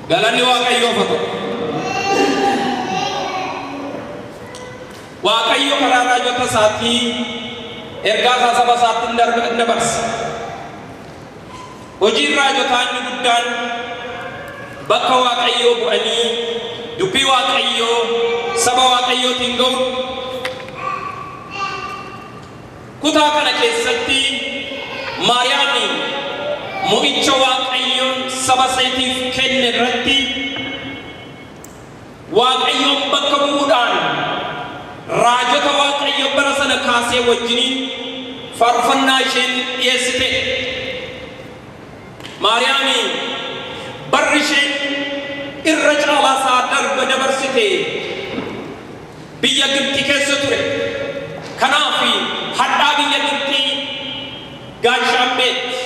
Galanni Waaqayyoof haa ta'u. Waaqayyo karaa raajota isaatii ergaa isaa saba isaatti hin dabarsa. Hojiin raajotaa inni guddaan bakka Waaqayyoo bu'anii dubbii Waaqayyoo saba Waaqayyootiin ga'u. Kutaa kana keessatti Maariyaami mo'icha Waaqayyoon saba isaatiif kenne irratti Waaqayyoon bakka bu'uudhaan raajota Waaqayyo bara sana kaasee wajjiniin faarfannaa isheen dhiyeessite. Maariyaami barri isheen irra caalaa isaa darba dabarsite biyya Gibxi keessa ture. Kanaaf hadhaa biyya Gibxii gaashaan beekti.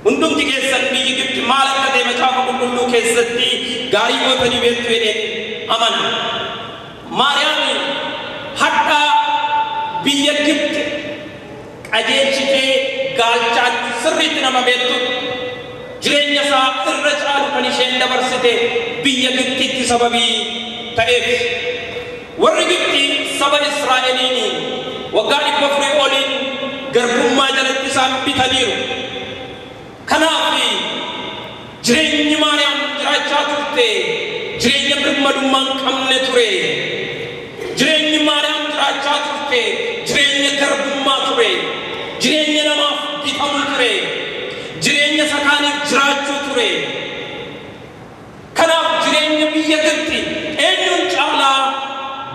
Hundumti keessan biyyi Gibxi maal akka ta'e Macaafa Qulqulluu keessatti gaarii gootanii beektu jedheen amana. Maariyaami hadhaa biyya Gibxi qajeelchitee gaalchaatti sirriitti nama beektu. Jireenya isaa irra caalu kan isheen dabarsite biyya Gibxitti sababii ta'eef. Warri Gibxi saba Israa'eliin waggaa 400 oliin garbummaa jalatti isaan bitaniiru. Kanaaf jireenyi Maariyaam jiraachaa turte jireenya birmadummaa hin qabne ture. Jireenyi Maariyaam jiraachaa turte jireenya garbummaa ture. Jireenya namaaf bitamuu ture. Jireenya sakaaniif jiraachuu ture. Kanaaf jireenya biyya Gibxi eenyuun caalaa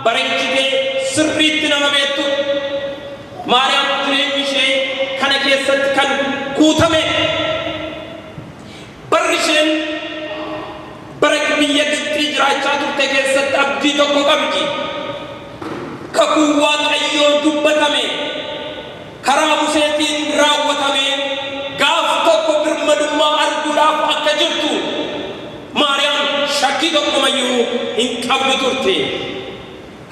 bareechitee sirriitti nama beektu. Maariyaam jireenyi ishee kana keessatti kan guutame. Barri isheen bara biyya Gibxii jiraachaa turte keessatti abdii tokko qabdi. Kakuu Waaqayyoo dubbatame karaa Museetiin raawwatame gaaf tokko birmadummaa arguudhaaf akka jirtu Maariyaam shakkii tokkomayyuu hin qabdu turte.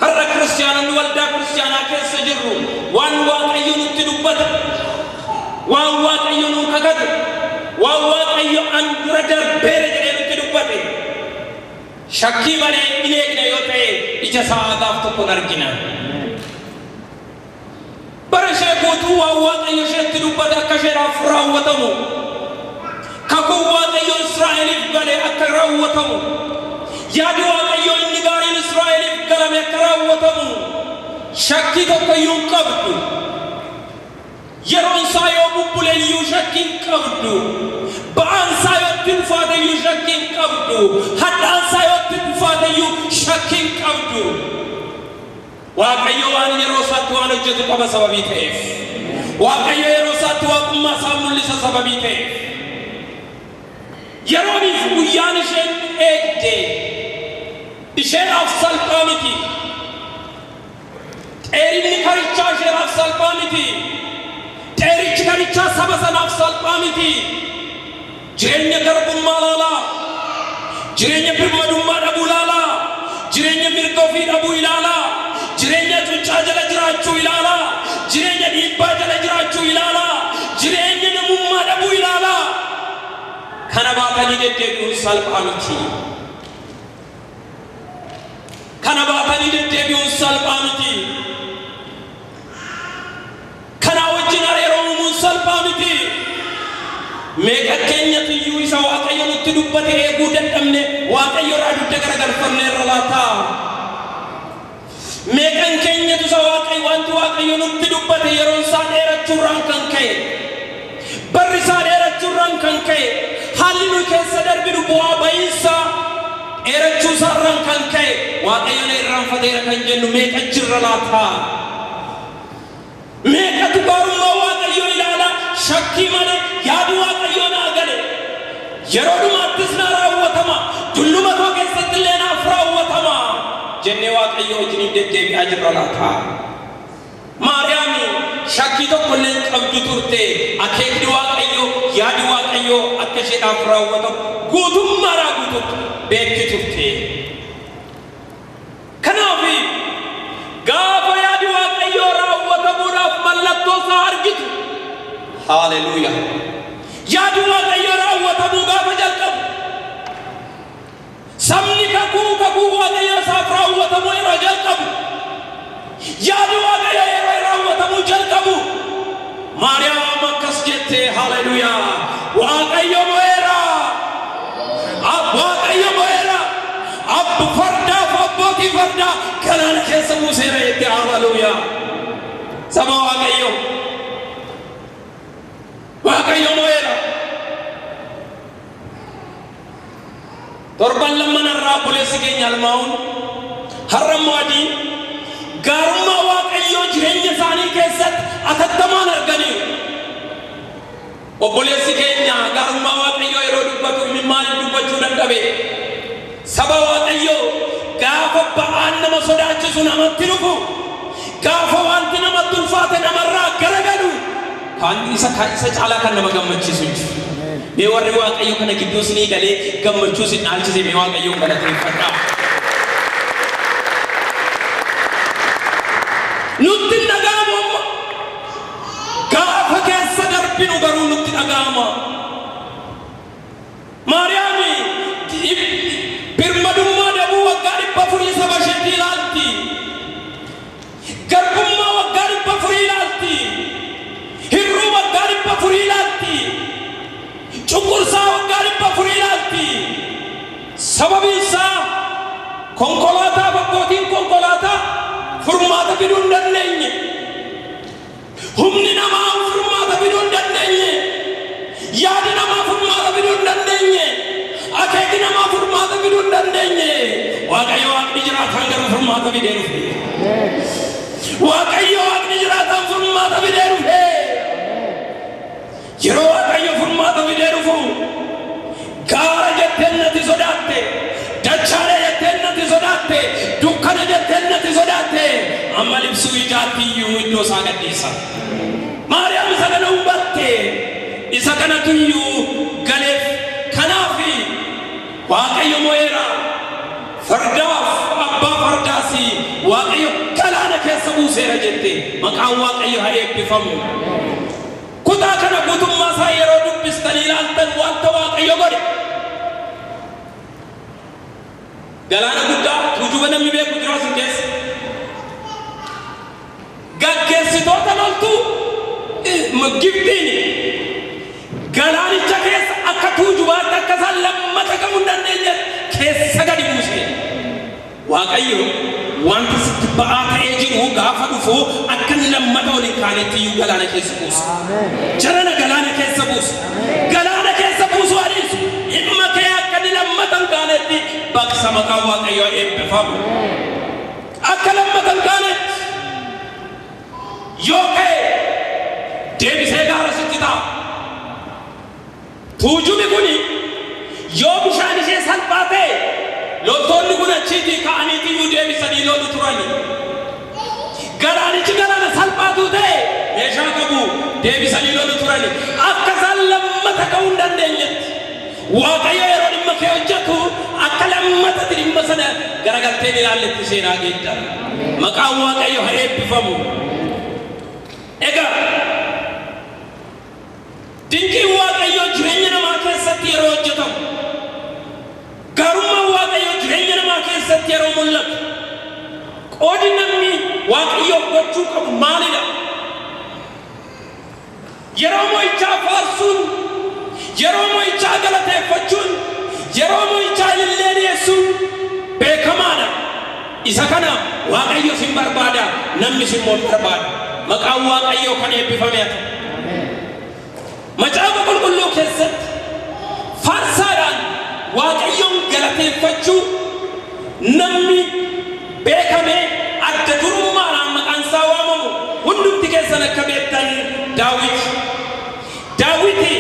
Har'a kiristaanonni waldaa kiristaanaa keessa jirru waan Waaqayyo nutti dubbate, waan Waaqayyo nuu kakate, waan Waaqayyo an dura darbeera jedhee nutti dubbate shakkii malee hin eegne yoo ta'e ija isaa gaaf tokkoon argina. Bara ishee guutuu waan Waaqayyo isheetti dubbate akka isheedhaaf raawwatamu, kakuu Waaqayyo Israa'eliif gale akka raawwatamu, yaadi Waaqayyo inni gaariin Israa'eliif galame akka raawwatamu shakkii tokko iyyuu hin qabdu. Yeroon isaa yoo bubbule iyyuu shakkii hin qabdu. Ba'aan isaa yoo itti ulfaate iyyuu shakkii hin qabdu. Hadhaan isaa yoo itti ulfaate iyyuu shakkii hin qabdu. Waaqayyo waan yeroo isaatti waan hojjetu qaba sababii ta'eef. Waaqayyo yeroo isaatti waaqummaa isaa mul'isa sababii ta'eef. Yerooniif guyyaan isheen eegde isheedhaaf salphaa miti. Dheerinni karichaa isheedhaaf salphaa miti. Dheerichi karichaa saba sanaaf salphaa miti. Jireenya garbummaa ilaalaa. Jireenya birmadummaa dhabuu ilaalaa. Jireenya mirga ofii dhabuu ilaalaa. Jireenya cuccaa jala jiraachuu ilaalaa. Jireenya dhiibbaa jala jiraachuu ilaalaa. Jireenya namummaa dhabuu ilaalaa. Kana baatanii deddeebi'uun salphaa miti. Kana baatanii deddeebi'uun salphaa miti. Kanaa wajjin hariiroo uumuun salphaa miti. Meeqa keenyatu iyyuu isa Waaqayyo nutti dubbate eeguu dadhabne Waaqayyo irraa dugda garagalfanne irra laata? Meeqan keenyatu isa Waaqayyo wanti Waaqayyo nutti dubbate yeroon isaa dheerachuurraan kan ka'e, barri isaa dheerachuurraan kan ka'e, haalli nuyi keessa darbinu bu'aa ba'iinsa dheerachuu isaarraan kan ka'e Waaqayyo na irraanfateera kan jennu meeqa jirra laata? Meeqatu gaarummaa Waaqayyoo ilaala shakkii malee yaadi Waaqayyoo naa gale, yeroo dhumaattis naa raawwatama, dulluma koo keessatti illee naaf raawwatama jennee Waaqayyo wajjiniin deddeebi'aa jirra laata? Maariyaami shakkii tokko illee hin qabdu turte. Akeekni Waaqayyoo, yaadi Waaqayyoo akka isheedhaaf raawwatamu guutummaadhaa guututti beekti turte. Kanaaf gaafa yaadi Waaqayyoo raawwatamuudhaaf mallattoo isaa argitu, Haaleluyyaa! Yaadi Waaqayyoo raawwatamuu gaafa jalqabu, sabni kakuu Waaqayyoo isaaf raawwatamuu yeroo jalqabu, yaadi Waaqayyoo yeroo raawwatamuu jalqabu, Maariyaam akkas jette: "Haleluuyaa, Waaqayyo mo'eera, Waaqayyo mo'eera, abbu fardaaf abbootii fardaa galaana keessa buuseera" jette. Haleluuyaa! Saba Waaqayyo, Waaqayyo mo'eera. Torban lammanarraa obboleessi keenya Almaa'uun, har'a immoo Adiin gaarummaa Waaqayyoo jireenya isaanii keessatti atattamaan arganiiru. Obboleessi keenya gaarummaa Waaqayyoo yeroo dubbatu imimmaaniin dubbachuu dadhabe. Saba Waaqayyoo, gaafa ba'aan nama sodaachisu namatti dhufu, gaafa wanti namatti ulfaate namarraa garagalu, kan isa caalaa kan nama gammachiisu hin jiru. Mee warri Waaqayyo kana gidduu isinii galee gammachuu isin dhaalchise, mee Waaqayyoon galateeffadhaa. Nutti hin dhaga'amu amma. Gaafa keessa darbinu garuu nutti dhaga'ama. Maariyaami birmadummaa dhabuu waggaa 400 saba isheetii ilaalti. Garbummaa waggaa 400 ilaalti. Hirruu waggaa 400 ilaalti. Cunqursaa waggaa 400 ilaalti. Sababiin isaa konkolaataa, abbootiin konkolaataa furmaata fiduu hin dandeenye. Humni namaa furmaata fiduu hin dandeenye. Yaadi namaa furmaata fiduu hin dandeenye. Akeeki namaa furmaata fiduu hin dandeenye. Waaqayyo Waaqni jiraataan garuu furmaata fidee dhufe. Waaqayyo Waaqni jiraataan furmaata fidee dhufe. Yeroo Waaqayyo furmaata fidee dhufu, gaara jetteen natti sodaatte, dachaalee jetteen natti sodaatte, dukkana jetteen natti sodaatte, amma libsuu ijaatti iyyuu iddoo isaa gadhiisa. Maariyaam isa kana hubatte, isa kanatu iyyuu galeef. Kanaaf Waaqayyo mo'eera. Fardaaf abbaa fardaas Waaqayyo galaana keessa buuseera jette. Maqaan Waaqayyo haa eebbifamu. Kutaa kana guutummaa isaa yeroo dubbistanii ilaaltan, wanta Waaqayyo godhe. Galaana guddaa tuujuba namni beeku jira isin keessa? Gaggeessitoota loltuu Gibxiin galaanicha keessa akka tuujubaatti, akka isaan lammata kamuu hin dandeenye keessa gadi buuse. Waaqayyo wanta sitti ba'aa ta'ee jiru gaafa dhufu akka inni lammata ol hin kaanetti iyyuu galaana keessa buusa. Jarana galaana keessa buusa. Galaana keessa buusuu adiisu. Dhimma kee akka inni lammata hin kaanetti baqsa. Maqaan Waaqayyoo eebbifamu. Akka lammata hin kaanetti yoo ka'e deebisee gaara sitti ta'a. Tuujubi kuni yoo bishaan ishee salphaa ta'e, loltoonni kun achiitii ka'aniitiyyuu deebisanii lolu turani. Galaanichi galaana salphaatu ta'e, meeshaa qabu, deebisanii lolu turani. Akka isaan lammata ka'uu hin dandeenyetti. Waaqayyo yeroo dhimma kee hojjetu akka lammatatti dhimma sana garagalteen ilaalletti seenaa geeddara. Maqaan Waaqayyo haa eebbifamu. Egaa dinqiin Waaqayyoo jireenya namaa keessatti yeroo hojjetamu, gaarummaan Waaqayyoo jireenya namaa keessatti yeroo mul'atu, qoodi namni Waaqayyoof gochuu qabu maalidha? Yeroo mo'ichaa faarsuun, yeroo mo'ichaa galateeffachuun, yeroo mo'ichaa ilillee dhiyeessuun beekamaadha. Isa kana Waaqayyo sin barbaada, namni immoo hin barbaada. Maqaan Waaqayyoo kan eebbifame haa ta'u. Macaafa Qulqulluu keessatti faarsaadhaan Waaqayyoon galateeffachuu namni beekame, adda durummaadhaan maqaan isaa waamamu, hundumti keessan akka beektan, Daawit. Daawiti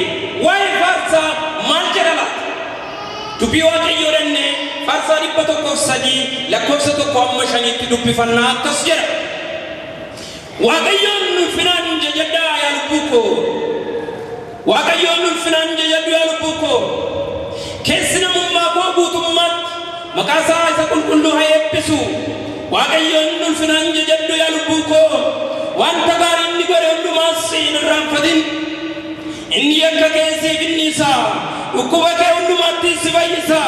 waa'ee faarsaa maal jedha laata? Dubbii Waaqayyoo dhannee Faarsaa 103 lakkoofsa 1 hamma 5tti dubbifannaa. Akkas jedha: "Waaqayyoon ulfinaan jajadhaa, yaa lubbuu koo. Waaqayyoon ulfinaan jajadhu, yaa lubbuu koo. Keessi namummaa koo guutummaatti maqaa isaa isa qulqulluu haa eebbisu. Waaqayyoon ulfinaan jajadhu, yaa lubbuu koo. Wanta gaarii inni godhe hundumaas hin irraanfatin. Inni yakka kee siif Dhukkuba kee hundumaatti si fayyisa.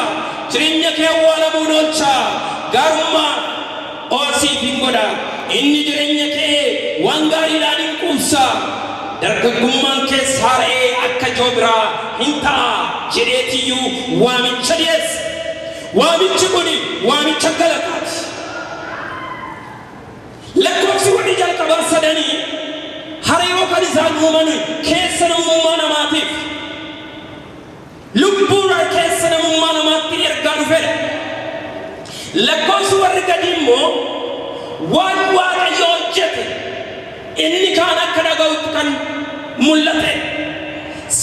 Jireenya kee awwaalamuun oolcha. Gaarummaa siif hin godha. Inni jireenya kee waan gaariidhaan hin quubsa. Dargaggummaan kees haara'ee akka joobiraa hin ta'a jedheetiyyuu waamicha dhiyeessa. Waamichi kun waamicha galataati. Lakkoofsi warri jalqabaa sadanii hariiroo kan isaan uuman keessa namummaa namaatiif lubbuudhaan keessa namummaa namaatti ergaa dhufedha. Lakkoofsi warri gadii immoo waan Waaqayyo hojjete inni kaan akka dhaga'utti kan mul'ate.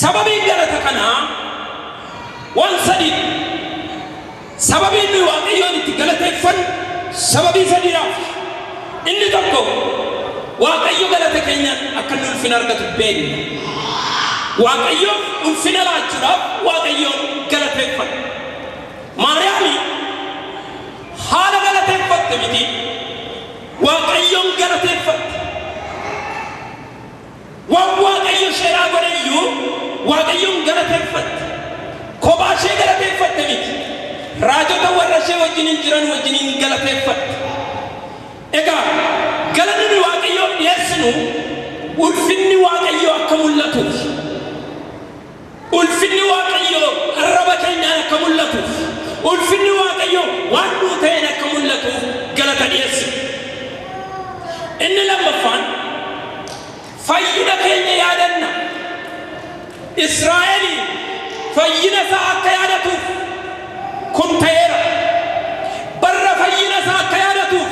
Sababiin galata kanaa waan sadii. Sababiin nuyi Waaqayyoon itti galateeffannu sababii sadiidhaaf. Inni tokko, Waaqayyo galata keenya akka inni ulfina argatu beekna. Waaqayyoof ulfina laachuudhaaf Waaqayyoon galateeffanna. Maariyaami haala galateeffatte miti, Waaqayyoon galateeffatte. Waan Waaqayyo isheedhaa godhe iyyuu Waaqayyoon galateeffatte. Kophaa ishee galateeffatte miti. Raajota warra ishee wajjiniin jiran wajjiniin galateeffatte. Egaa galanni nuyi Waaqayyoof dhiyeessinu ulfinni Waaqayyoo akka mul'atuuf. Ulfinni Waaqayyoo arraba keenyaan akka mul'atuuf. Ulfinni Waaqayyoo waan nuu ta'een akka mul'atuuf galata dhiyeessina. Inni lammaffaan, fayyina keenya yaadanna. Israa'el fayyina isaa akka yaadatuuf kun ta'eera. Barra fayyina isaa akka yaadatuuf,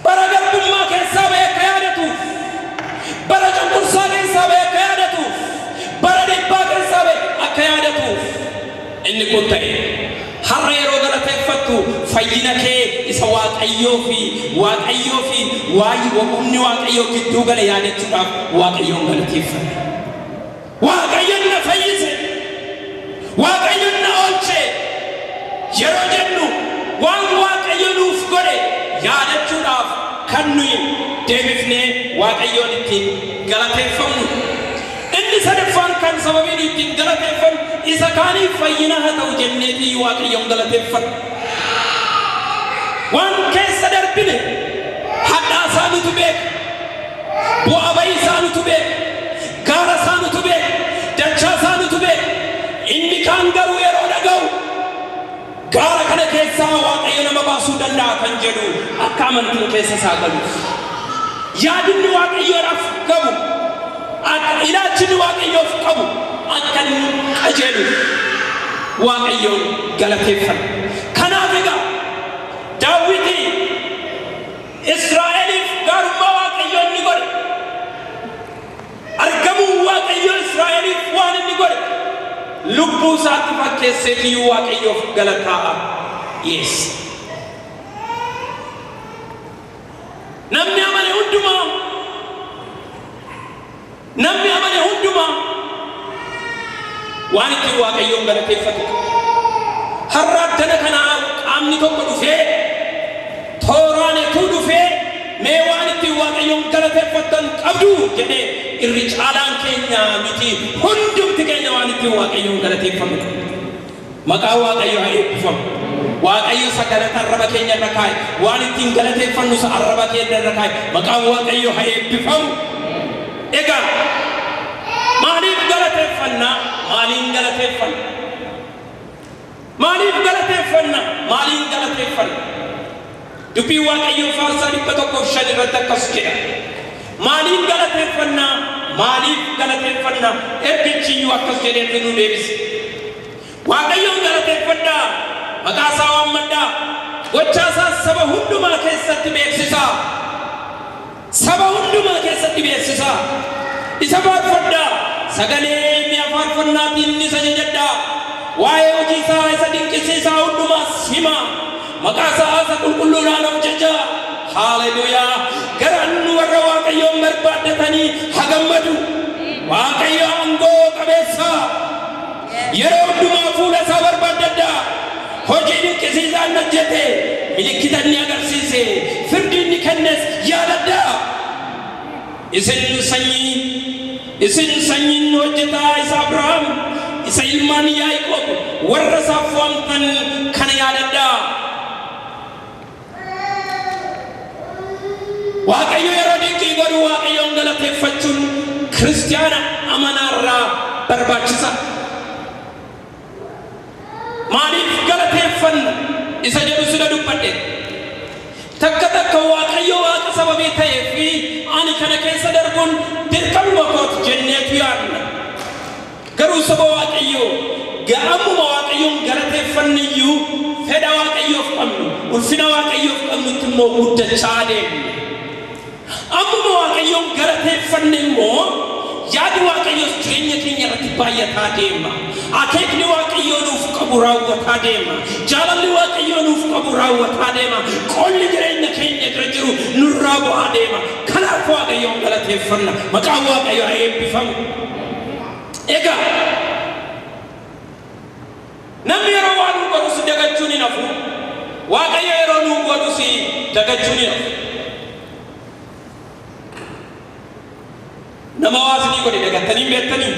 bara garbummaa keessaa ba'e akka yaadatuuf, bara cunqursaa keessaa ba'e akka yaadatuuf, bara dhibbaa keessaa ba'e akka yaadatuuf inni kun ta'e. Har'a yeroo galateeffattu fayyina kee isa Waaqayyoo fi Waaqayyoo fi humni Waaqayyoo gidduu gale yaadachuudhaaf Waaqayyoon galateeffanna. Waaqayyoon na fayyise, Waaqayyoon na oolche yeroo jennu waan Waaqayyo nuuf godhe yaadachuudhaaf kan nuyi deebifnee Waaqayyoon ittiin galateeffamnu. Inni sadaffaan kan sababii nuyi ittiin galateeffannu isa kaaniif fayyina haa ta'u jenneetii Waaqayyoon galateeffanna. Waan keessa darbine hadhaa isaa nutu beeka. Bu'aa bayii isaa nutu beeka. Gaara isaa nutu beeka. Dachaa isaa nutu beeka. Inni kaan garuu yeroo dhaga'u gaara kana keessaa Waaqayyo nama baasuu danda'a kan jedhu akka amantiin keessa isaa galuuf. Yaadinni Waaqayyoodhaaf qabu, akka ilaalchinni Waaqayyoof qabu akka inni qajeeluuf Waaqayyoon galateeffanna. Kanaaf egaa Daawiti Israa'eliif gaarummaa Waaqayyoo inni godhe, argamuu Waaqayyoo Israa'eliif waan inni godhe lubbuu isaatti fakkeesseetiyyuu Waaqayyoof galataa dhiyeesse. Namni amane hundumaa, namni amane hundumaa waan ittiin Waaqayyoon galateeffatu qaba. Har'a addana kanaa qaamni tokko dhufee, tooraan etuu dhufee, mee waan ittiin Waaqayyoon galateeffattan qabdu jedhee, irri caalaan keenya miti, hundumti keenya waan ittiin Waaqayyoon galateeffannu qabna. Maqaan Waaqayyoo haa eebbifamu. Waaqayyo isa galata arraba keenya irra kaa'e, waan ittiin galateeffannu isa arraba keenya irra kaa'e, maqaan Waaqayyoo haa eebbifamu. Egaa maaliif galateeffannaa? Maaliin galateeffanna? Maaliif galateeffanna? Maaliin galateeffanna? Dubbiin Waaqayyoo Faarsaa 105 irratti akkas jedha. Maaliin galateeffannaa? Maaliif galateeffannaa? Ergichiyyuu akkas jedhee nu deebise. Waaqayyoon galateeffadhaa, maqaa isaa waammadhaa, gochaa isaa saba hundumaa keessatti beeksisaa. Saba hundumaa keessatti beeksisaa. Isa faarfadhaa, sagalee mi'a faarfannaatiin isa jajadhaa. Waa'ee hojii isaa isa dinqisiisaa hundumaas himaa. Maqaa isaa isa qulqulluudhaan of jajaa. Haleluuyaa! Garaan warra Waaqayyoon barbaaddatanii haa gammadu. Waaqayyo aangoo qabeessaa. Yeroo hundumaa fuula isaa barbaaddadhaa. Hojii dinqisiisaa inni hojjete, milikkita inni agarsiise, firdii inni kennes yaadadhaa. Isin sanyiin hojjetaa isa Abrahaam, Isa ilmaan Yaaqoob warra isaaf fo'amtan kana yaadadhaa. Waaqayyo yeroo dinqii godhu Waaqayyoon galateeffachuun kiristiyaana amanaarraa barbaachisa. Maaliif galateeffanna isa jedhu sila dubbadhe. Takka takka Waaqayyo Waaqa sababii ta'ee fi ani kana keessa darbuun dirqamuma kooti jenneetu yaadna. Garuu saba Waaqayyoo ga'amuma Waaqayyoon galateeffanne iyyuu fedha Waaqayyoof qabnu, ulfina Waaqayyoof qabnutti immoo guddachaa adeemna. Ammuma Waaqayyoon galateeffanne immoo yaadi Waaqayyoos jireenya keenya irratti baay'ataa deema. Akeekni Waaqayyoo nuuf qabu raawwataa deema. Jaalalli Waaqayyoo nuuf qabu raawwataa deema. Qolli jireenya keenya irra jiru nurraa bu'aa deema. Kanaaf Waaqayyoon galateeffanna. Maqaan Waaqayyoo haa eebbifamu. Egaa namni yeroo waa nuu godhus dagachuun hin hafu. Waaqayyo yeroo nuu godhus dagachuun hin hafu. Nama waa isinii godhe dagattanii hin beektanii?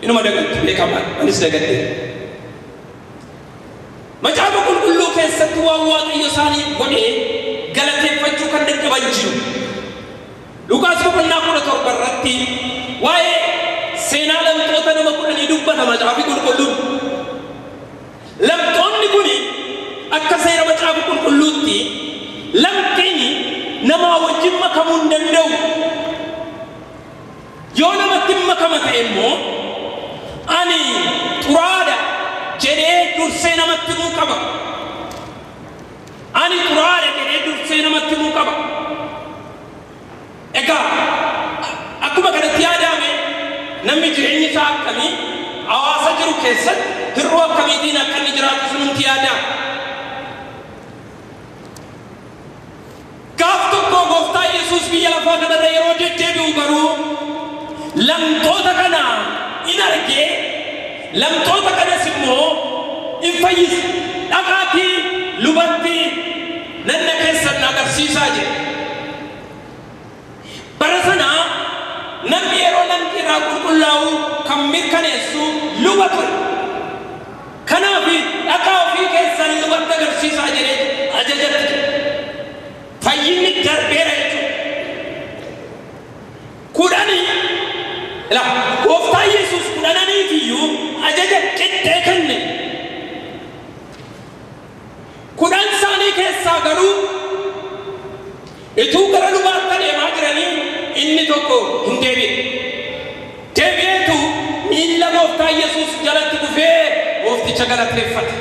Inuma dagattu beekamaa, anis dagadhe. Macaafa Qulqulluu keessatti waan Waaqayyo isaaniif godhe galateeffachuu kan dadhaban jiru. Luqaas boqonnaa 17 irratti waa'ee seenaa lamxoota nama kudhanii dubbata Macaafi Qulqulluun. Lamxoonni kun akka seera Macaafa Qulqulluutti lamxiin namaa wajjin makamuu hin danda'u. Yoo namatti makama ta'e immoo ani xuraadha jedhee dursee namatti himuu qaba. Ani xuraadha jedhee dursee namatti himuu qaba. Egaa akkuma kanatti yaadame namni jireenyi isaa akkamii hawaasa jiru keessatti hir'uu akkamiitiin akka inni jiraatu sunumti yaada. Gaaf tokko Gooftaa Yesuus biyya lafaa kanarra yeroo deddeebi'u garuu lamxoota kana in argee, lamxoota kanas immoo in fayyise. Dhaqaatii lubatti nanna keessan agarsiisaa jedhe. Bara sana namni yeroo lamxii irraa qulqullaa'u kan mirkaneessu luba ture. Kanaaf dhaqaa ofii keessan lubatti agarsiisaa jedhee ajajatti ture. Fayyinni darbeera jechuudha. Kudhanii ila Gooftaa Yesuus kudhananiif iyyuu ajaja qixxee kenne. 10 isaanii keessaa garuu ituu gara lubaatti adeemaa jiranii inni tokko hin deebi'e. Deebi'eetu miilla Gooftaa Yesuus jalatti kufee Goofticha galateeffate.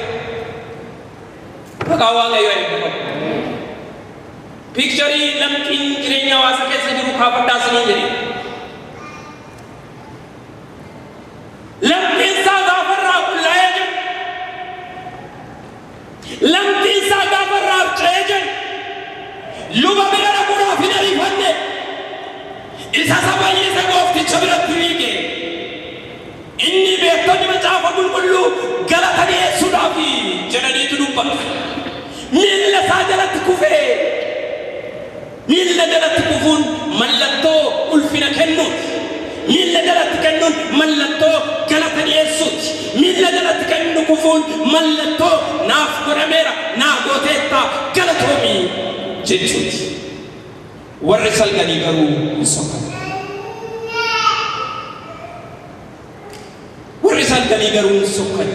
Maqaan Waaqayyoo eebbifamu. Piikcharii lamxiin jireenya hawaasa keessa jiru kaafadhaa isiniin jedhe. Lamxiin isaa gaafa irraa qullaa'ee jedhu. Lamxiin isaa gaafa irraa harca'ee jedhu. Luba bira dhaquudhaaf hin ariifanne. Isa isa fayyise Goofticha biratti fiige. Inni beektonni Macaafa Qulqulluu galata dhi'eessuudhaaf jedhaniitu dubbatu. Miilla isaa jalatti kufee. Miilla jalatti kufuun mallattoo ulfina kennuuti. Miilla jalatti kennuun mallattoo galata dhi'eessuuti. Miilla jalatti kennu kufuun mallattoo naaf godhameera, naa gooteetta, galatoomi jechuuti. Warri salganii garuu hin sokkan. Warri salganii garuu hin sokkan.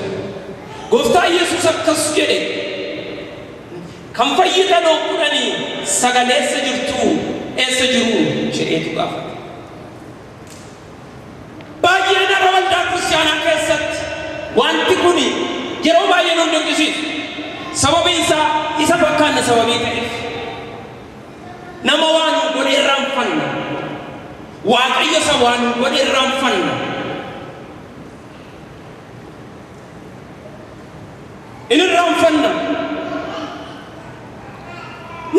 Gooftaa Yesuus akkas jedhe. Kan fayyitanoo 19 eessa jirtuu? Eessa jiruu? jedheetu gaafate. Baay'een har'a waldaa kiristiyaanaa keessatti wanti kun yeroo baay'ee nu dinqisiisu. Sababiin isaa isa fakkaanna sababii ta'eef. Nama waa nuu godhe irraanfanna. Waaqayyo isa waa nuu godhe irraanfanna. In irraanfanna.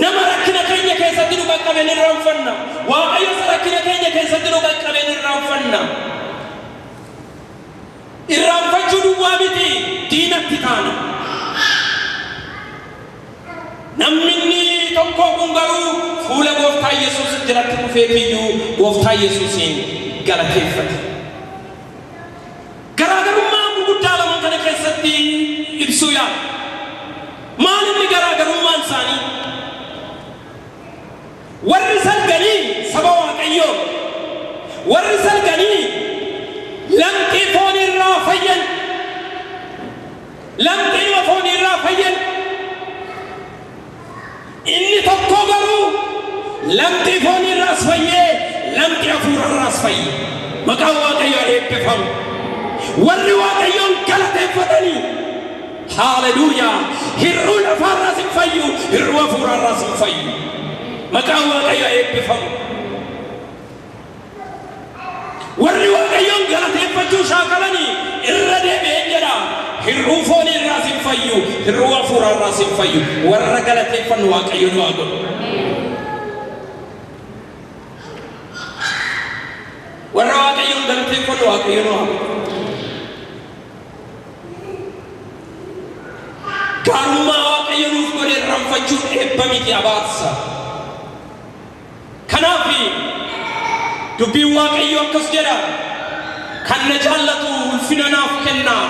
Nama rakkina keenya keessatti nu qaqqabe in irraanfanna. Waaqayyo isa rakkina keenya keessatti nu qaqqabe in irraanfanna. Irraanfachuu duwwaa miti, diinatti taana. Namni inni tokkoo kun garuu fuula Gooftaa Yesuus jalatti kufeetiyyuu Gooftaa Yesuusiin galateeffate. Garaagarummaa Maal inni garaagarummaan isaanii? Warri salganii saba Waaqayyoo, warri salganii lamxii foonirraa fayyan, lamxiinuma foonirraa fayyan. Inni tokko garuu lamxii foonirraas fayyee, lamxii hafuurarraas fayye. Maqaan Waaqayyoo eebbifamu. Warri Waaqayyoon galateeffatanii, haleluuyaa, hir'uu lafaarraas hin fayyu, hir'uu hafuurarraas hin fayyu. Maqaan Waaqayyoo eebbifamu. Warri Waaqayyoon galateeffachuu shaakalanii, irra deebi'een jedha, hir'uu foonirraas hin fayyu, hir'uu hafuurarraas hin fayyu. Warra galateeffannu Waaqayyo nu haa godhu. Warra Waaqayyoon galateeffannu Waaqayyo nu haa godhu. Gaarummaa Waaqayyo nuuf godhe irraanfachuun eebba miti, abaarsa. Kanaaf dubbiin Waaqayyo akkas jedha: "Kan na jaallatu ulfina naaf kennaa."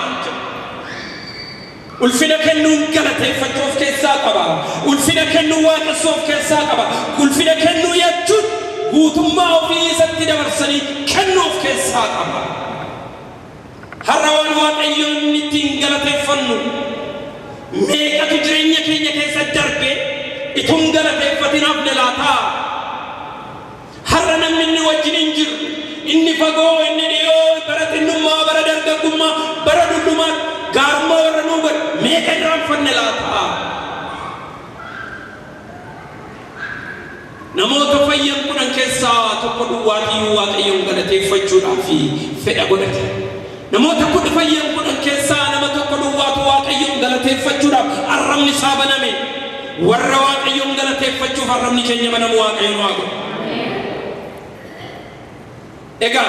Ulfina kennuun galateeffachuu of keessaa qaba. Ulfina kennuu waaqessuu of keessaa qaba. Ulfina kennuu jechuun guutummaa ofii isatti dabarsanii kennuu of keessaa qaba. Har'a waan Waaqayyoon ittiin galateeffannu meeqatu jireenya keenya keessa darbe ituun galateeffatin hafne laataa? Har'a namni inni wajjin hin jiru, inni fagoo, inni dhiyoo, bara xinnummaa, bara dargaggummaa, bara dullumaa gaarummaa warra nuu godhe meeqa irraanfanne laataa? Namoota fayyan 10 keessaa tokko duwwaatiyyuu Waaqayyoon galateeffachuudhaaf fedha godhate. Namoota fayyan 10 keessaa nama tokko duwwaatu Waaqayyoon galateeffachuudhaaf arrabni isaa baname. Warra Waaqayyoon galateeffachuuf arrabni keenya banamu Waaqayyoon waa godhu. Egaa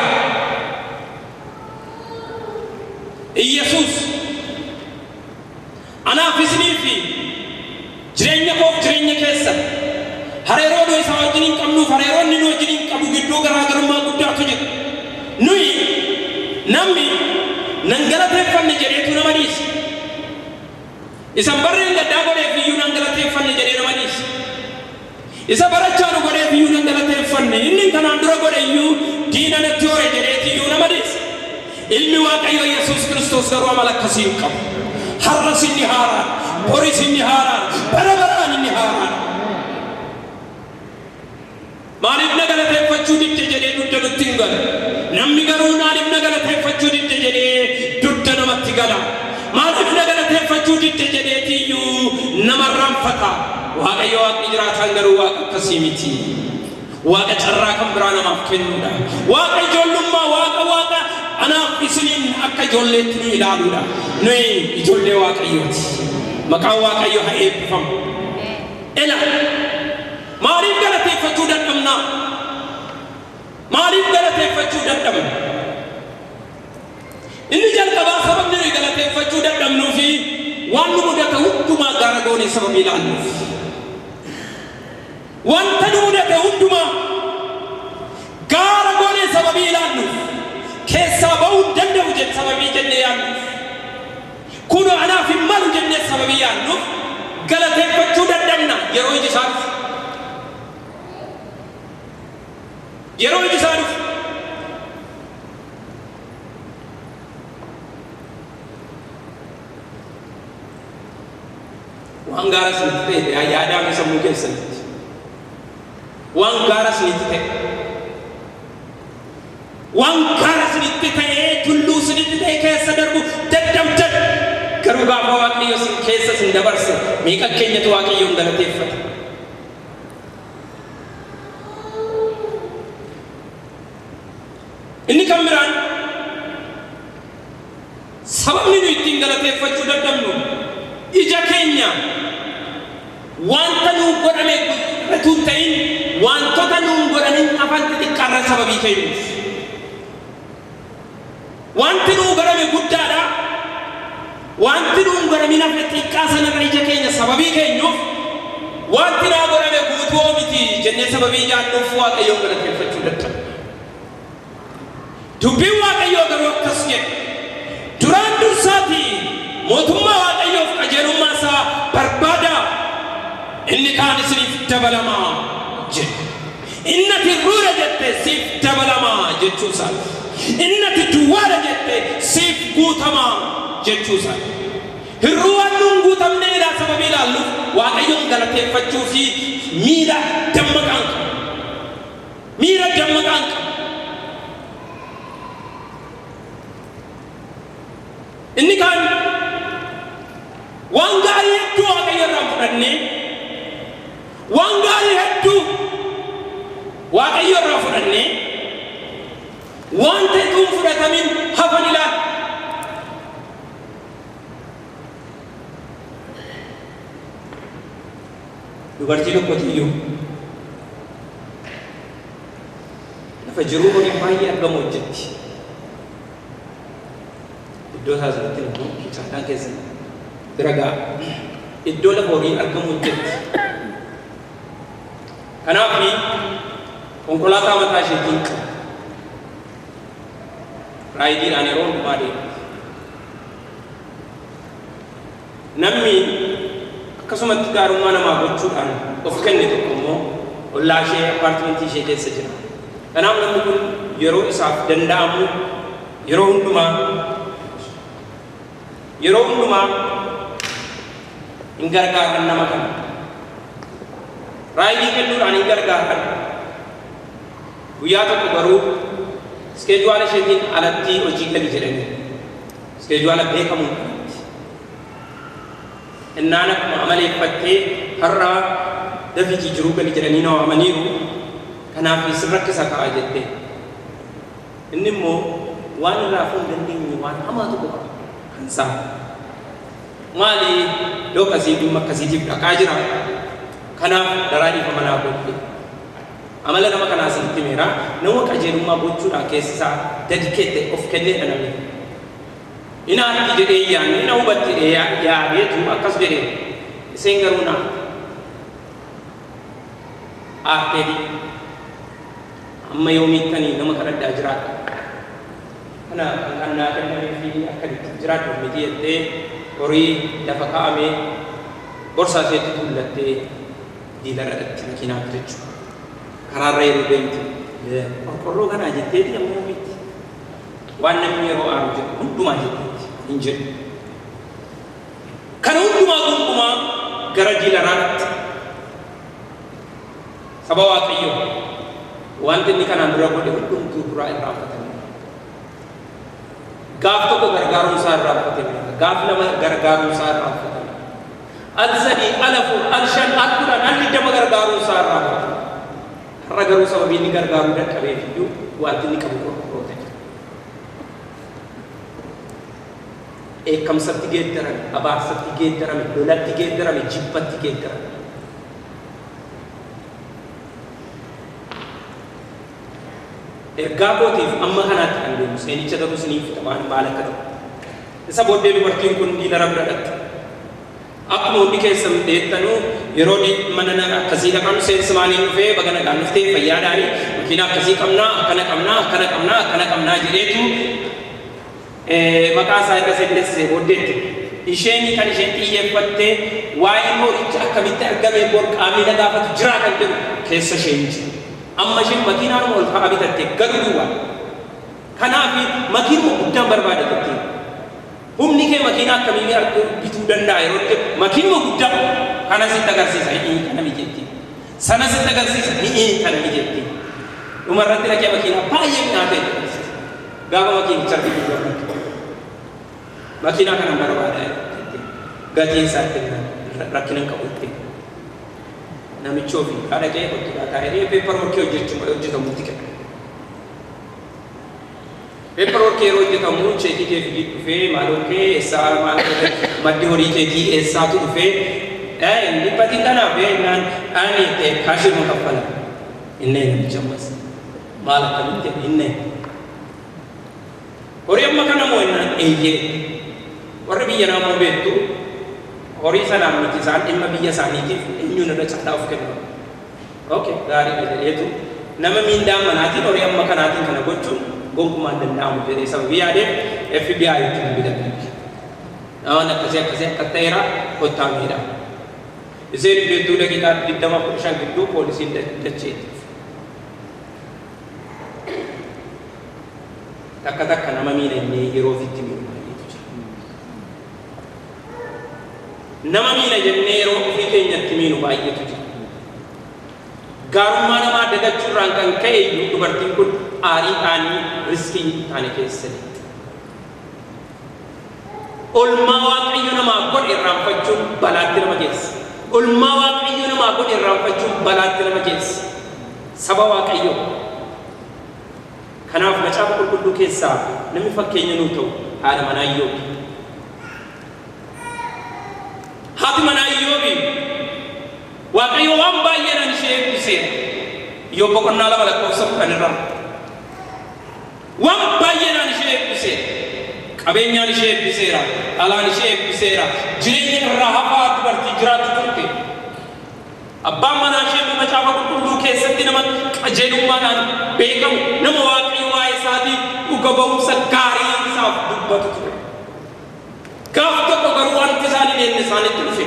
Iyyasuus anaaf isinii fi jireenya koof jireenya keessa hariiroo nu isaa wajjin hin qabnuuf hariiroo inni nu wajjin hin qabu gidduu garaagarummaa guddaatu jira. Nuyi namni nan galateeffanne jedheetu nama dhiisa. Isan barreen gaddaa godheef iyyuu nan galateeffanne jedhee nama dhiisa. Isa barachaa nu godheef iyyuu nan galateeffanne, inni kanaan dura godhe iyyuu diina natti hore jedheeti iyyuu nama dhiisa. Ilmi Waaqayyoo Yesuus Kiristoos garuu amala akkasii hin qabu. Har'as inni haaraan, boris inni haaraan, bara baraan inni haaraan. Maaliif na galateeffachuu didde jedhee dugda nutti hin galu. Namni garuu maaliif na galateeffachuu didde jedhee dugda namatti gala. Maaliif na galateeffachuu didde jedheetiyyuu nama irraanfata. Waaqayyo Waaqni jiraataan garuu Waaqa akkasii miti. Waaqa carraa kan biraa namaaf kennuudha. Waaqa ijoollummaa, Waaqa anaaf isiniin akka ijoolleetti nu ilaaluudha. Nuyi ijoollee Waaqayyooti. Maqaan Waaqayyo haa eebbifamu. Ela, maaliif galateeffachuu dadhabnaa? Maaliif galateeffachuu dadhabna? Inni jalqabaa, sababni nuyi galateeffachuu dadhabnuu fi waan nu mudate hundumaa gaara goonee sababii ilaalluuf. Wanta nu mudate hundumaa gaara goonee sababii ilaalluuf, keessaa ba'uu hin danda'u jedhe sababii jennee yaadnuuf, kunoo anaaf hin malu jennee sababii yaadnuuf galateeffachuu dadhabna yeroo iji isaa dhufu. Yeroo iji isaa dhufu. Waan gaara isinitti ta'e yaadaame sammuu keessanitti. Waan gaara isinitti ta'e. Waan gaara isinitti ta'ee, tulluu isinitti ta'e keessa darbu dadhabdan. Garuu gaafa Waaqayyo isin keessa isin dabarse meeqa keenyatu Waaqayyoon galateeffata? Inni kan biraan, sababni nu ittiin galateeffachuu dadhabnu ija keenya wanta nuu godhame utuu hin ta'in wantoota nuun godhamin afaan xixiqqaarra sababii keenyuuf. Wanti nuu godhame guddaadha. Wanti nuun godhamin hafe xiqqaa sanarra ija keenya sababii keenyuuf, wanti naa godhame guutuu miti jennee sababii ijaannuuf Waaqayyoon galateeffachuu dadhabna. Dubbiin Waaqayyoo garuu akkas jedha: "Duraan dursaatii mootummaa Waaqayyoof qajeelummaa isaa barbaadaa." Inni kaan isiniif dabalamaa jedhe. Inni ati hir'uudha jette siif dabalamaa jechuu isaati. Inni ati duwwaadha jette siif guutamaa jechuu isaati. Hir'uu waan nuun guutamne ilaa sababii ilaalluuf Waaqayyoon galateeffachuu fi miira dammaqaan qaba. Miira dammaqaan qaba. Inni kaan waan gaarii hedduu Waaqayyo irraa fudhannee, waan gaarii hedduu Waaqayyo irraa fudhannee, waan ta'e utuu hin fudhatamin hafan ilaala. Dubartii tokkotu iyyuu lafa jiruu horiin baay'ee argamu hojjetti. Iddoo isaa sanatti immoo caalaan keessan bira ga'a. Iddoo lafa horiin argamu hojjetti. Kanaaf konkolaataa mataa isheetiin qabdi. Raayidiidhaan yeroo hundumaa deemti. Namni akkasumatti gaarummaa namaa gochuudhaan of kenne tokko immoo ollaa ishee appaartimentii ishee keessa jira. Kanaaf namni kun yeroo isaaf danda'amu yeroo hundumaa hin gargaaran nama kana. Raayidii kennuudhaan hin gargaaran. Guyyaa tokko garuu schedule isheetiin alatti hojii gali jedhanii. Schedule beekamuun alatti. Innaan akkuma amaleeffattee har'aa dafiitii jiruu gali jedhanii na waamaniiru. Kanaaf isin rakkisa ka'a jette. Inni immoo waan irraa fuun dandeenye waan hamaa tokko qaba kan isaa. Maali, iddoo akkasii dhimma akkasiitiif dhaqaa jira. Kanaaf daraa dhiifama naa godhe. Amala nama kanaa isinitti himeera. Nama qajeelummaa gochuudhaan keessa isaa dedicate of kenneedha namni. Ina argi jedhee yaadne, ina hubatti jedhee yaadeetu akkas jedhee. Isheen garuu na aarteeti. Amma yoomiittanii nama kadhadhaa jiraadha. Kana kan naa kennamee fi akka itti jiraadhu miti jettee horii lafa kaa'amee borsaa isheetti tuullattee dealer dhaqxi makiinaa bitachuu. Karaarra yeroo deemtu qorqorroo kanaa jetteeti amma yoomiitti. Waan namni yeroo aaru jedhu hundumaa jetteeti hin jedhu. Kana hundumaa gungumaa gara dealeraatti. Saba Waaqayyoo, wanti inni kanaan dura godhe hundumtuu duraa irraanfatame. Gaaf tokko gargaaruun isaa irraanfatame. Gaaf lama gargaaruun isaa irraanfatame. Al sadii, al afur, al shan, al 10, al 20 gargaaruun isaa irraanfatame. Har'a garuu sababii inni gargaaruu dadhabeef iyyuu wanti inni qabu qorqorroo ta'e. Dheekkamsatti geeddarame, abaarsatti geeddarame, lolatti geeddarame, jibbatti geeddarame. Ergaa kootiif amma kanaatti kan deemu, seenicha garuu isiniif fixa waan maal akka ta'u. Isa booddee dubartiin kun dealer bira dhaqxe. Akkuma hundi keessan beektanuu, yeroo mana akkasii dhaqan salesmaniin dhufee, "Baga nagaan dhuftee, fayyaadhaanii, makiina akkasii qabnaa, akkana qabnaa, akkana qabnaa, akkana qabnaa," jedheetu maqaa isaa erga seenessisee booddeetti. Isheen kan isheen xiyyeeffattee waa'ee horicha akkamitti argame bor qaamni na gaafatu jiraa kan jedhu keessa isheen jiru. Amma isheen makiinaanuma ol ka'aa bitatte galu duwwaa. Kanaaf makiinuma guddaan barbaada jettee. Humni kee makiinaa akkamii bituu danda'a yeroo jedhu, makiinuma guddaa kana sitti agarsiisa, hi'ii kana miti jetti. Sana sitti agarsiisa, hi'ii kana miti jetti. Dhumarratti dhaqee makiinaa baay'ee minaa ta'e agarsiisa. Gaafa makiinicha argitu gammadu. "Makiinaa kana barbaada," jette. Gatiin isaa itti rakkina hin qabu jetti. Namichi ofii dhaqee hojjetaa taa'ee paper workii hojjetamutti kenna. Paper workii yeroo hojjetamu cheekii kee fidii dhufee, maaloo kee eessaa, maal maddi horii keetii eessaatu dhufee, dhibbatiin kanaaf naan ani cashuma kaffala. Innee namichi ammas maal akkamitti innee. Horii amma kana moo innaan, eeyyee. Warri biyya namoo beektu, horii sanaan miti, isaan dhimma biyya isaaniitiif eenyuun irra caalaa of kennu. Okay, gaariidha jedheetu, nama miindaa manaatiin horii amma kanaatiin kana gochuun gonkumaa hin danda'amu jedhee sababii yaadeef FBI itti bilbilan. Namoonni akkasii akkasii akka ta'eera, kottaa miidha. Isheen beektuu daqiiqaa 25 gidduu poolisiin dacheetti. Takka takka nama miina inni yeroo ofitti miidhu baay'eetu jira. Nama miina jennee yeroo ofii keenyatti miinu baay'eetu jira. Gaarummaa namaa dagachuurraan kan ka'e iyyuu dubartiin kun aariidhaanii riskii hin taane keessa jirti. Olmaa Waaqayyo namaa godhe irraanfachuun balaatti nama geessa. Olmaa Waaqayyo namaa godhe irraanfachuun balaatti nama geessa. Saba Waaqayyoo. Kanaaf macaafa qulqulluu keessaa namni fakkeenya nuu ta'u haadha manaa Iyyoobi. Haati manaa Iyyoobi Waaqayyo waan baay'eedhaan ishee eebbiseera. Iyyoob boqonnaa 2 lakkoofsa 10 irraa. Waan baay'eedhaan ishee eebbiseera. Qabeenyaan ishee eebbiseera. Dhalaan ishee eebbiseera. Jireenya irraa hafaa dubartii jiraattu turte. Abbaan manaa ishee immoo macaafa qulqulluu keessatti nama qajeelummaadhaan beekamu, nama Waaqayyo waa'ee isaatiif dhuga ba'umsa gaarii isaaf dubbatu ture. Gaaf tokko garuu wanti isaan hin eegne isaanitti dhufe.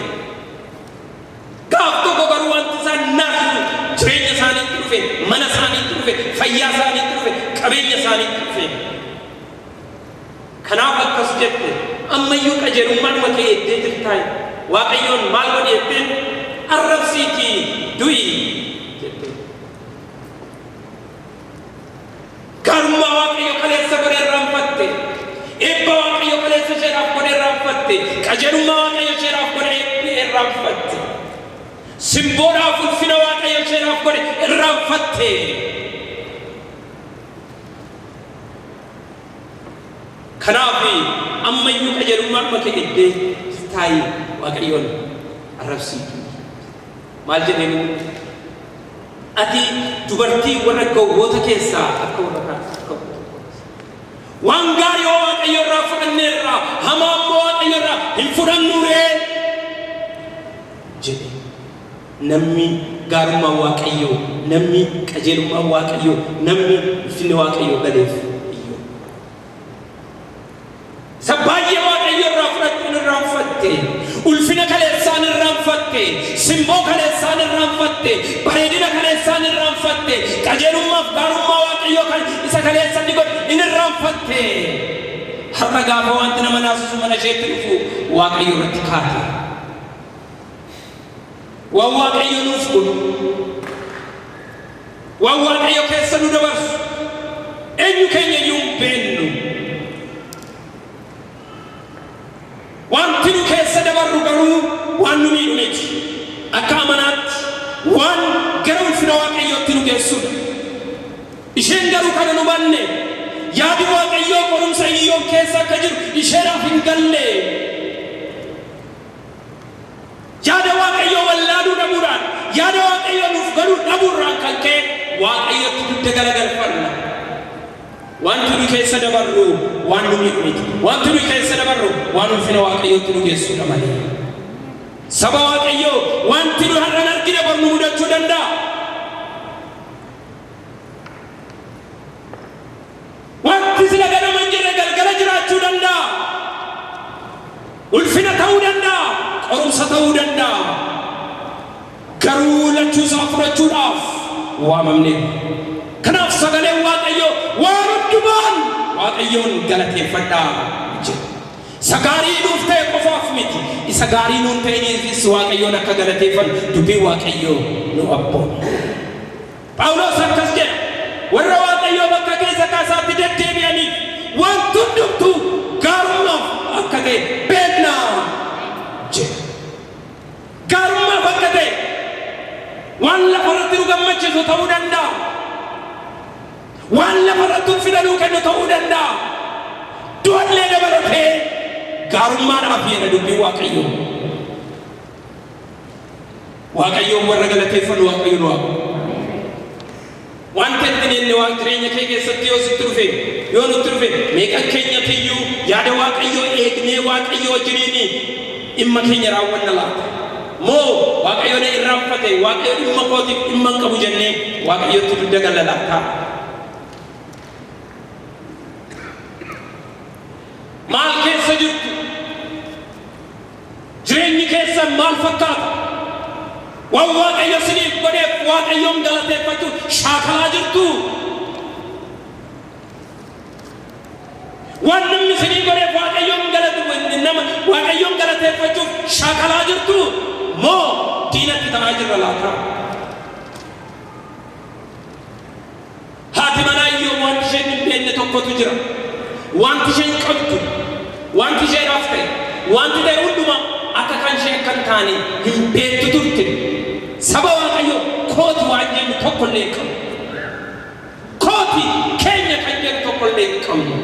Gaaf tokko garuu wanti isaan naasisu jireenya isaaniitti dhufe, mana isaaniitti dhufe, fayyaa isaaniitti dhufe, qabeenya isaaniitti dhufe. Kanaaf akkas jette, ammayyuu qajeelummaadhuma kee eegdee jirtaa? Waaqayyoon maal godhi jetteen? Arrabsiitii du'i jetteen. Gaarummaa Waaqayyo kaleessa godhe irraanfatte. Eebba Waaqayyo kaleessa isheedhaaf godhe irraanfatte. Qajeelummaa Waaqayyo isheedhaaf godhe irraanfatte. Simboodhaaf ulfina Waaqayyo isheedhaaf godhe irraanfatte. Kanaaf ammayyuu qajeelummaadhuma kee eegdee jirtaayi Waaqayyoon arrabsii du'i. Maal jedheen inni? Ati dubartii warra gowwoota keessaa akka warra kaan akka tokkooti. Waan gaarii hoo Waaqayyo irraa fudhanneerra, hamaa immoo Waaqayyo irraa hin fudhannuu ree? jedhe. Namni gaarummaan Waaqayyoo, namni qajeelummaan Waaqayyoo, namni ulfinni Waaqayyoo galeef Iyyoob. Isa baay'ee Waaqayyo irraa fudhatte hin irraanfatte. Ulfina kaleessaa hin irraanfatte. Simboo kaleessaa hin irraanfatte. Bareedina kaleessaa hin irraanfatte. Qajeelummaaf gaarummaa Waaqayyoo kan isa kaleessa inni godhe hin irraanfatte. Har'a gaafa wanti nama naasisu mana isheetti dhufu Waaqayyo irratti kaate. Waan Waaqayyo nuuf godhu, waan Waaqayyo keessa nu dabarsu eenyu keenya iyyuu hin beeknu. Wanti nu keessa dabarru garuu waan nu miidhu miti. Akka amanaatti waan gara ulfina Waaqayyootti nu geessudha. Isheen garuu kana hin hubanne. Yaadi Waaqayyoo qorumsa Iyyoob keessa akka jiru isheedhaaf hin galle. Yaada Waaqayyoo wallaaluu dhabuudhaan, yaada Waaqayyoo nuuf galuu dhabuurraan kan ka'e Waaqayyotti dugda garagalfanna. Wanti nu keessa dabarru waan nu miidhu miti. Wanti nu keessa dabarru waan ulfina Waaqayyootti nu geessudha malee. Saba Waaqayyoo, wanti nu har'an argine bor nu mudachuu danda'a. Wanti sila ganama hin jirre galgala jiraachuu danda'a. Ulfina ta'uu danda'a, qorumsa ta'uu danda'a. Garuu lachuu isaa fudhachuudhaaf waamamneerra. Kanaaf sagaleen Waaqayyoo waan hundumaan Waaqayyoon galateeffadhaa jedha. Isa gaarii nuuf ta'e qofaaf miti, isa gaarii nuun ta'iniifis Waaqayyoon akka galateeffannu dubbiin Waaqayyoo nu abbooma. Phaawulos akkas jedha, Warra Waaqayyoo bakka keessa kaasaatti deddeebi'aniif wanti hundumtuu gaarummaaf akka ta'e beekna jedha. Gaarummaaf akka ta'e waan lafarratti nu gammachiisu ta'uu danda'a. Waan lafarratti ulfina nuu kennu ta'uu danda'a. Du'allee dabalatee gaarummaadhaaf jedha dubbiin Waaqayyoo. Waaqayyoon warra galateeffannu Waaqayyo nu haa godhu. Wanta itti hin waan jireenya kee keessatti yoo sitti dhufe, yoo nutti dhufe, meeqan keenyatiyyuu yaada Waaqayyoo eegnee Waaqayyo wajjiniin dhimma keenya raawwanna laata? Moo Waaqayyo na irraanfate, Waaqayyo dhimma kootiif dhimma hin qabu jennee Waaqayyotti dugda galla laata? Maal keessa jirtu? Jireenyi keessan maal fakkaata? Waan Waaqayyo isiniif godheef Waaqayyoon galateeffachuu shaakalaa jirtu. Waan namni isinii godheef Waaqayyoon galatu nama Waaqayyoon galateeffachuuf shaakalaa jirtu moo diinatti ta'aa jirra laata? Haati manaa Iyyoob wanti isheen hin beekne tokkotu jira. Wanti isheen qabdu, wanti isheedhaaf ta'e, wanti ta'e hundumaa akka kan ishee akka hin taane hin beektu turte. Saba Waaqayyoo kooti waan jennu tokko illee hin qabnu. Kooti keenya kan jennu tokko illee hin qabnu.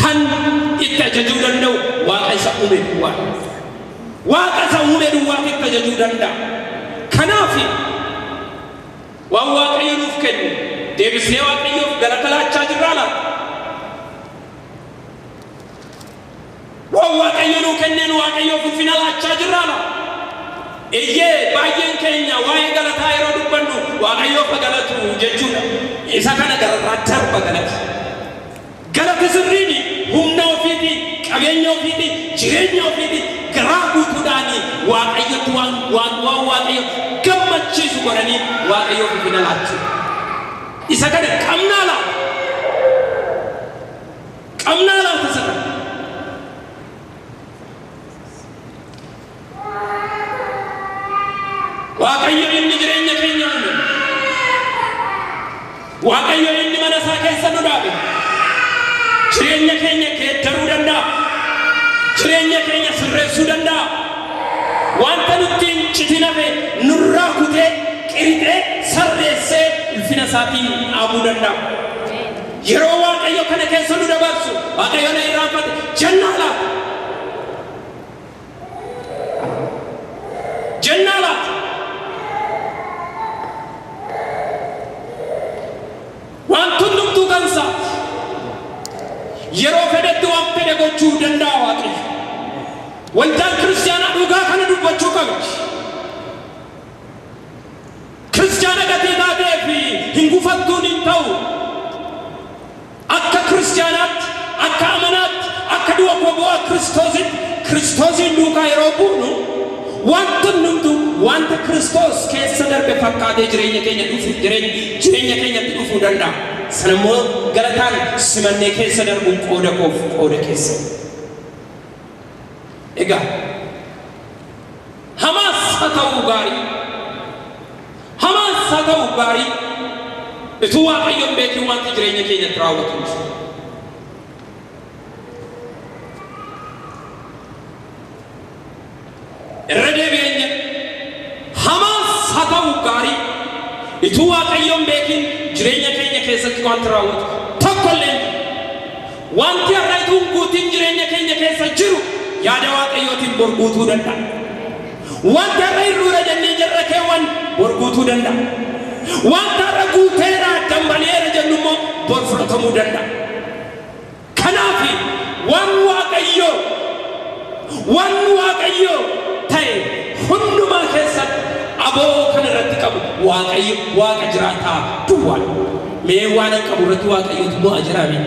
Kan itti ajajuu danda'u Waaqa isa uume duwwaadha. Waaqa isa uume duwwaatu itti ajajuu danda'a. Kanaaf waan Waaqayyo nuuf kennu deebisnee Waaqayyoof galata laachaa jirraa laata? Waan Waaqayyo nuu kenneen Waaqayyoof ulfina laachaa jirraa laata? Eeyyee, baay'een keenya waa'ee galataa yeroo dubbannu Waaqayyoof haa galatu jechuudha. Isa kana gararraa darba galati. Galati sirriin humna ofiitiin, qabeenya ofiitiin, jireenya ofiitiin garaa guutuudhaan Waaqayyotti waan waan waan Waaqayyo gammachiisu godhanii Waaqayyoof ulfina laachuu. Isa kana qabnaa laata? Qabnaa laata isa kana? Waaqayyo inni jireenya keenya uume. Waaqayyo inni mana isaa keessa nu dhaabe. Jireenya keenya geeddaruu danda'a. Jireenya keenya sirreessuu danda'a. Wanta nutti hin citin hafe nurraa kutee, qirixee, sarreessee ulfina isaatiin dhaabuu danda'a. Yeroo Waaqayyo kana keessa nu dabarsu, Waaqayyo na irraanfate jennaa laata? Jennaa laata? Wanti hundumtuu kan isaati. Yeroo fedhetti waan fedhe gochuu danda'a Waaqayyo. Waldaan kiristaanaa dhugaa kana dubbachuu qabdi. Kiristaana gatii taatee fi hin gufattuun hin ta'u. Akka kiristaanaatti, akka amanaatti, akka du'a bu'aa Kiristoositti, Kiristoosiin duukaa yeroo buunu wanti hundumtuu wanta Kiristoos keessa darbe fakkaatee jireenya keenya dhufu jireenya keenyatti dhufuu danda'a. Sana immoo galataan simannee keessa darbuun qooda koof qooda keessa. Egaa hamaas haa ta'uu gaarii, hamaas haa ta'uu gaarii, utuu Waaqayyoon beekin wanti jireenya keenyatti raawwatu hin jiru. Irra deebi'een jedha. Hamaas haa ta'uu gaarii, utuu Waaqayyoon beekin jireenya keenya keessatti wanti raawwatu tokko illee hin jiru. Wanti har'a utuu hin guutin jireenya keenya keessa jiru yaada Waaqayyootiin bor guutuu danda'a. Wanti har'a hir'uudha jennee jarra keewwan bor guutuu danda'a. Wanta har'a guuteera dambali'eera jennu immoo bor fudhatamuu danda'a. Kanaaf waan Waaqayyoo ta'e hundumaa keessatti aboo kan irratti qabu Waaqayyo Waaqa jiraataa duwwaadha. Mee waan hin qabu irratti Waaqayyotu mo'a jedhame.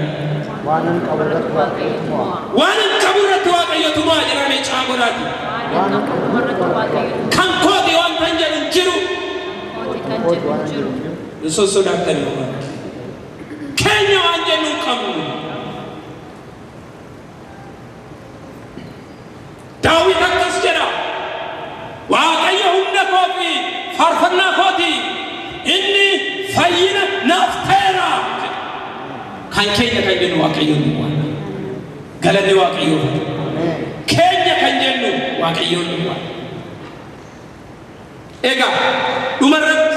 Waan hin qabu irratti Waaqayyotu mo'a. Waan hin qabu irratti Waaqayyotu mo'a jedhame caagoraati. Waan hin qabu irratti Waaqayyotu Kan kooti wanta hin jedhu hin jiru. Kooti waan hin jiru. Hin sossodaatani homaa. Keenya waan jennu hin qabnu. Daawit akkas jedha. Waaqayyo humna koo fi faarfannaa kooti. Inni fayyina naaf ta'eera. Kan keenya kan jennu Waaqayyoon duwwaadha. Galanni Waaqayyoof haa ta'u. Keenya kan jennu Waaqayyoon duwwaadha. Egaa dhumarratti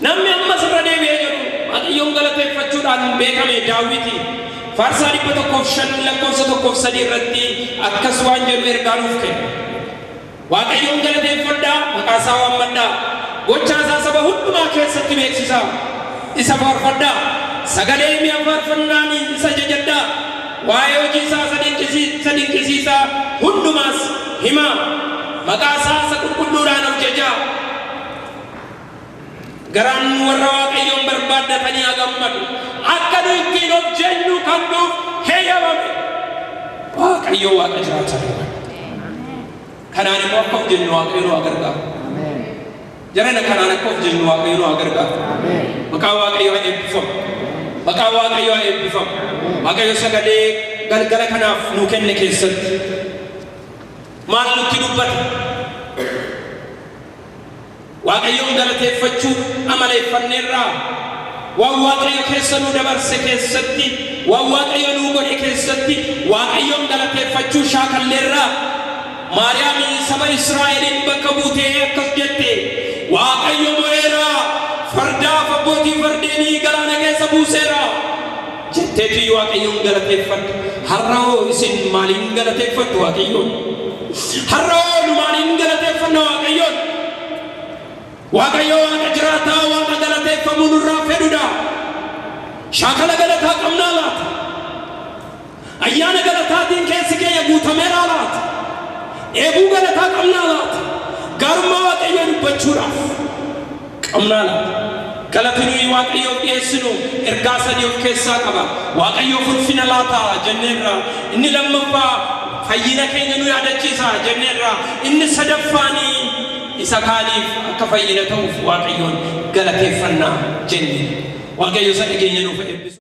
namni ammas irra deebi'ee jedhu Waaqayyoon galateeffachuudhaan beekame Daawiti Faarsaa 105 lakkoofsa 1 fi 3 irratti akkas waan jedhu ergaa nuuf kenna. Waaqayyoon galateeffadhaa, maqaa isaa waammadhaa, gochaa isaa saba hundumaa keessatti beeksisaa, isa faarfadhaa, sagalee mi'a faarfannaan isa jajadhaa, waa'ee hojii isaa isa dinqisiisaa hundumaas himaa, maqaa isaa isa qulqulluudhaan of jajaa. Garaan warra Waaqayyoon barbaaddatanii haa gammadu. Akka nu ittiin of jennu kan nuuf heeyyamame Waaqayyo Waaqa jiraataa. Kanaan immoo akka of jennu Waaqayyo nu haa gargaaru. Ameen. Jarana kanaan akka of jennu Waaqayyo nu haa gargaaru. Ameen. Maqaan Waaqayyoo haa eebbifamu. Maqaan Waaqayyoo haa eebbifamu. Waaqayyo sagalee galgala kanaaf nu kenne keessatti maal nutti dubbata? Waaqayyoon galateeffachuu amaleeffanneerraa, waan Waaqayyo keessa nu dabarse keessatti, waan Waaqayyo nuu godhe keessatti Waaqayyoon galateeffachuu shaakalleerraa. Maariyaamiin saba Israa'eliin bakka buutee akkas jette: "Waaqayyo mo'eera, fardaaf abbootii fardeenii galaana keessa buuseera" jetteetu Waaqayyoon galateeffatte. Har'a hoo isin maaliin galateeffattu Waaqayyoon? Har'a hoo nu maaliin galateeffanna Waaqayyoon? Waaqayyo Waaqa jiraataa, Waaqa galateeffamuu nurraa fedhudha. Shaakala galataa qabnaa laata? Ayyaana galataatiin keessi keenya guutameeraa laata? Eeguu galataa qabnaa laata? Gaarummaa Waaqayyoo dubbachuudhaaf qabnaa laata? Galati nuyi Waaqayyoof dhiyeessinu ergaa sadii of keessaa qaba. Waaqayyoof ulfina laata jenneerra. Inni lammaffaa fayyina keenya nu yaadachiisa jenneerra. Inni sadaffaanii isa kaaniif akka fayyina ta'uuf Waaqayyoon galateeffannaa jenne. Waaqayyo isa dhageenya nuuf eebbisu.